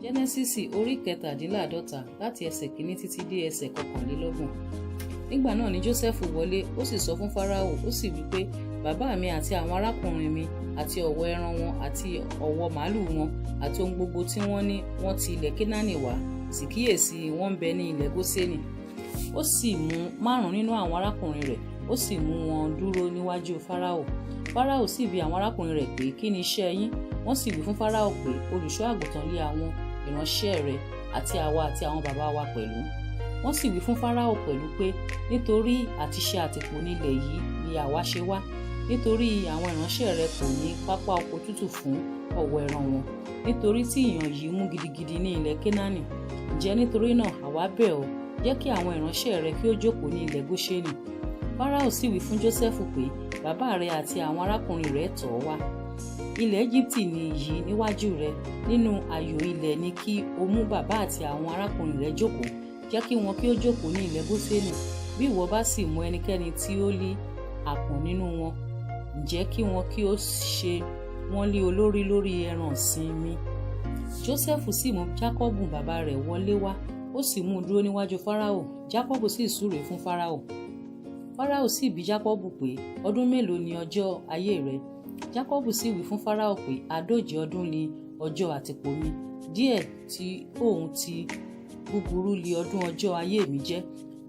Jẹ́nẹ́sísì orí 47, láti ẹsẹ̀ 1 títí dé ẹsẹ̀ 21. Nígbà náà ni Jósẹ́fù wọlé, ó sì sọ fún Fáráò, ó sì wí pé, bàbá mi àti àwọn arákùnrin mi àti ọ̀wọ́ ẹran wọn àti ọ̀wọ́ màlúù wọn àti ohun gbogbo tí wọ́n ní, wọ́n ti ilẹ̀ Kénáánì wá, sì kíyèsí, wọ́n ń bẹ ní ilẹ̀ Góṣẹ́nì. Ó sì mú 5 nínú àwọn arákùnrin rẹ̀, ó sì mú wọn dúró níwájú Fáráò. Fáráò sì bi àwọn arákùnrin rẹ̀ pé, kí ni iṣẹ́ yín? Wọ́n sì wí fún Fáráò pé, olùṣọ́ àgùntàn lé àwọn ìránṣẹ́ rẹ̀, àti àwa àti àwọn bàbá wa pẹ̀lú. Wọ́n sì wí fún Fáráò pẹ̀lú pé, nítorí àtiṣe àtìpó nílẹ̀ yìí ni àwa ṣe wá, nítorí àwọn ìránṣẹ́ rẹ̀ kò ní pápá oko tútù fún ọ̀wọ́ ẹran wọn, nítorí tí ìyàn yìí mú gidigidi ní ilẹ̀ Kénáánì. Ǹjẹ́ nítorí náà àwa bẹ̀ ọ́, jẹ́ kí àwọn ìránṣẹ́ rẹ kí ó jókòó ní ilẹ̀ Góṣẹ́nì. Fáráò sì wí fún Jósẹ́fù pé, bàbá rẹ àti àwọn arákùnrin rẹ tọ̀ ọ́ wá. Ilẹ̀ Íjíbítì ni yìí níwájú rẹ, nínú ààyò ilẹ̀ ni kí o mú bàbá àti àwọn arákùnrin rẹ jókòó, jẹ́ kí wọn kí ó jókòó ní ilẹ̀ Góṣẹ́nì. Bí ìwọ bá sì mú ẹnikẹ́ni tí ó lé àpọ̀n nínú wọn, ǹjẹ́ kí wọn kí ó ṣe wọ́n lé olórí lórí ẹran ọ̀sìn mi. Jósẹ́fù sì mú Jákọ́bù bàbá rẹ̀ wọlé wá, ó sì mú un dúró níwájú Fáráò. Jákọ́bù sì súre fún Fáráò. Fáráò sì bi Jákọ́bù pé, ọdún mélòó ni ọjọ́ ayé rẹ? Jákọ́bù sì wí fún Fáráò pé, 40 ọdún ni ọjọ́ àtìpó mi, díẹ̀ tí òun ti búburú li ọdún ọjọ́ ayé mi jẹ́,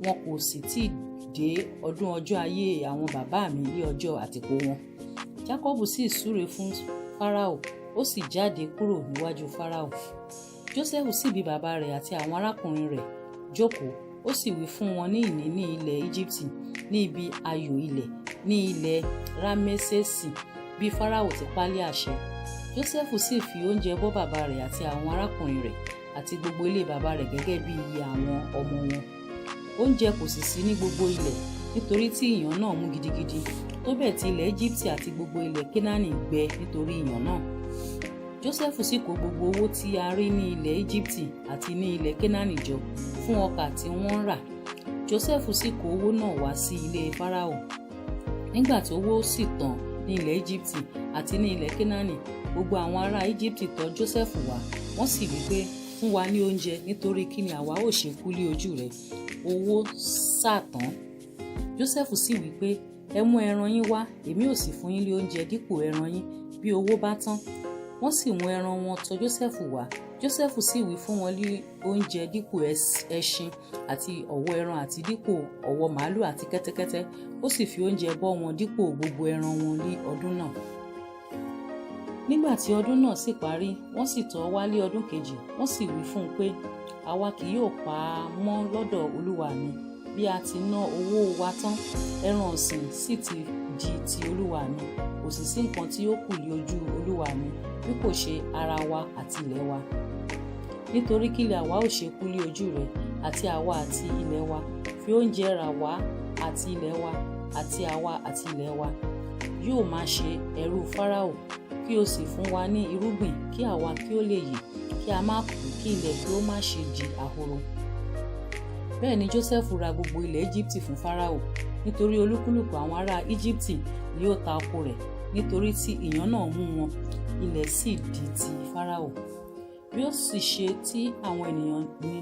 wọn kò sì tí dé ọdún ọjọ́ ayé àwọn bàbá mi ní ọjọ́ àtìpó wọn. Jákọ́bù sì súre fún Fáráò, ó sì jáde kúrò níwájú Fáráò. Jósẹ́fù sì bi bàbá rẹ̀ àti àwọn arákùnrin rẹ̀ jókòó, ó sì wí fún wọn ní ìní ní ilẹ̀ Íjíbítì, ní ibi ayò ilẹ̀, ní ilẹ̀ Rámẹ́sẹ̀sì, bí Fáráò ti pa á lé àṣẹ. Jósẹ́fù sì fi oúnjẹ bọ́ bàbá rẹ̀ àti àwọn arákùnrin rẹ̀ àti gbogbo ilé bàbá rẹ̀ gẹ́gẹ́ bí iye àwọn ọmọ wọn. Oúnjẹ kò sì sí ní gbogbo ilẹ̀, nítorí tí ìyàn náà mú gidigidi, tó bẹ́ẹ̀ tí ilẹ̀ Íjíbítì àti gbogbo ilẹ̀ Kénáánì gbẹ nítorí ìyàn náà. Jósẹ́fù sì kó gbogbo owó tí a rí ní ilẹ̀ Íjíbítì àti ní ilẹ̀ Kénáánì jọ fún ọkà tí wọ́n rà. Jósẹ́fù sì kó owó náà wá sí ilé Fáráò. Nígbà tí owó sì tán ní ilẹ̀ Íjíbítì àti ní ilẹ̀ Kénáánì, gbogbo àwọn ará Íjíbítì tọ̀ Jósẹ́fù wá, wọ́n sì wí pé, fún wa ní oúnjẹ, nítorí kí ni àwa ó ṣe kú lé ojú rẹ? Owó sá tán. Jósẹ́fù sì wí pé, ẹ mú ẹran yín wá, èmi ò sì fún yín lé oúnjẹ dípò ẹran yín bí owó bá tán. Wọ́n sì mú ẹran wọn tọ̀ Jósẹ́fù wá. Jósẹ́fù sì wí fún wọn lé oúnjẹ dípò ẹṣin àti ọ̀wọ́ ẹran àti dípò ọ̀wọ́ màlúù àti kẹ́tẹ́kẹ́tẹ́. Ó sì fi oúnjẹ bọ́ wọn dípò gbogbo ẹran wọn ní ọdún náà. Nígbà tí ọdún náà sì parí, wọ́n sì tọ̀ wá lé ọdún kejì, wọ́n sì wí fún un pé, àwa kì yóò pa á mọ́ lọ́dọ̀ olúwa mi, bí a ti ná owó wa tán, ẹran ọ̀sìn sì ti di ti olúwa mi, kò sì sí nǹkan tí ó kù lé ojú olúwa mi, bí kò ṣe ara wa àti ilẹ̀ wa. Nítorí kí lè àwa ó ṣe kú lé ojú rẹ, àti àwa àti ilẹ̀ wa, fi oúnjẹ rà wá àti ilẹ̀ wa, àti àwa àti ilẹ̀ wa. Yóò máa ṣe ẹrú Fáráò, kí o sì fún wa ní irúgbìn, kí àwa kí ó lè yè, kí a má kú, kí ilẹ̀ kí ó má ṣe di ahoro. Bẹ́ẹ̀ ni Jósẹ́fù ra gbogbo ilẹ̀ Íjíbítì fún Fáráò, nítorí olúkúlùkù àwọn ará Íjíbítì ni ó ta oko rẹ̀, nítorí tí ìyàn náà mú wọn, ilẹ̀ sì di ti Fáráò. Bí ó sì ṣe tí àwọn ènìyàn ni,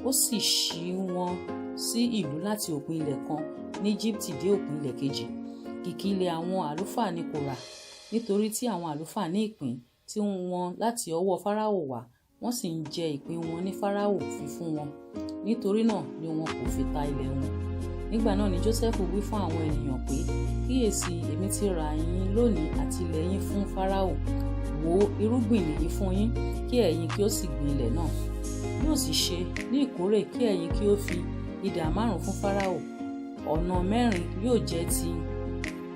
ó sì ṣí wọn sí ìlú láti òpin ilẹ̀ kan ní Íjíbítì dé òpin ilẹ̀ kejì. Kìkì ilẹ̀ àwọn àlùfáà ni kò rà, nítorí tí àwọn àlùfáà ní ìpín tí wọn láti ọwọ́ Fáráò wá, wọ́n sì ń jẹ ìpín wọn ní Fáráò fi fún wọn. Nítorí náà ni wọn kò fi ta ilẹ̀ wọn. Nígbà náà ni Jósẹ́fù wí fún àwọn ènìyàn pé, kíyèsí, èmi ti rà yín lónìí àti ilẹ̀ yín fún Fáráò. Wò ó, irúgbìn nìyí fún yín, kí ẹ̀yin kí ó sì gbin ilẹ̀ náà. Yóò sì ṣe ní ìkórè kí ẹ̀yin kí ó fi ìdá 5 fún Fáráò. Ọ̀nà 4 yóò jẹ́ ti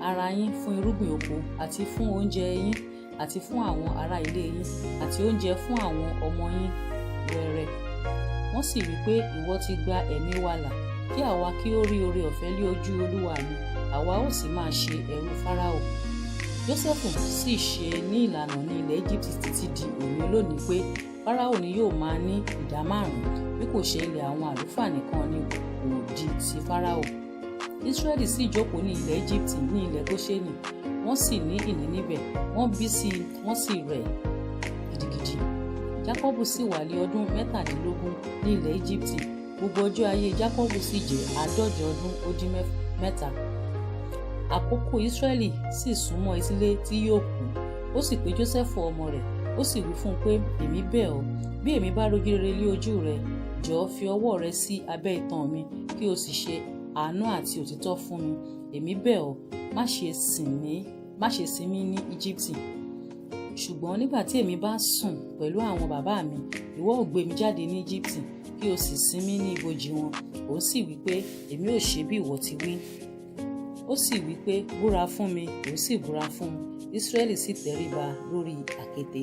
ara yín fún irúgbìn oko, àti fún oúnjẹ yín, àti fún àwọn ará ilé yín, àti oúnjẹ fún àwọn ọmọ yín wẹ́rẹ́. Wọ́n sì wí pé, ìwọ ti gba ẹ̀mí wa là, kí àwa kí ó rí oore ọ̀fẹ́ lé ojú olúwa mi, àwa ó sì máa ṣe ẹrú Fáráò. Jósẹ́fù sì ṣe ní ìlànà ní ilẹ̀ Íjíbítì títí di òní olónìí pé Fáráò ni yóò máa ní ìdá 5, bí kò ṣe ilẹ̀ àwọn àlùfáà nìkan ni kò di ti Fáráò. Ísírẹ́lì sì jókòó ní ilẹ̀ Íjíbítì ní ilẹ̀ Góṣẹ́nì, wọ́n sì ní ìní níbẹ̀, wọ́n bí sí i, wọ́n sì rẹ̀ gidigidi. Jákọ́bù sì wà ní ọdún 17 ní ilẹ̀ Íjíbítì. Gbogbo ọjọ́ ayé Jákọ́bù sì jẹ́ 350. Àkókò Ísírẹ́lì sì súnmọ́ etílé tí yóò kú. Ó sì pe Jósẹ́fù ọmọ rẹ̀, ó sì wí fún un pé, "Èmi bẹ̀ ọ́, bí èmi bá rójú rere lé ojú rẹ, jọ̀ọ́ fi ọwọ́ rẹ sí abẹ́ itan mi, kí o sì ṣe àánú àti òtítọ́ fún mi. Èmi bẹ̀ ọ́, má ṣe sìn mí, má ṣe sin mí ní Íjíbítì. Ṣùgbọ́n nígbà tí èmi bá sùn pẹ̀lú àwọn bàbá mi, ìwọ ó gbé mi jáde ní Íjíbítì, kí o sì sin mí ní ibojì wọn." Òun sì wí pé, "Èmi ó ṣe bí ìwọ ti wí." Ó sì wí pé, "Búra fún mi." Òun sì búra fún un. Ísírẹ́lì sì tẹríba lórí àkéte.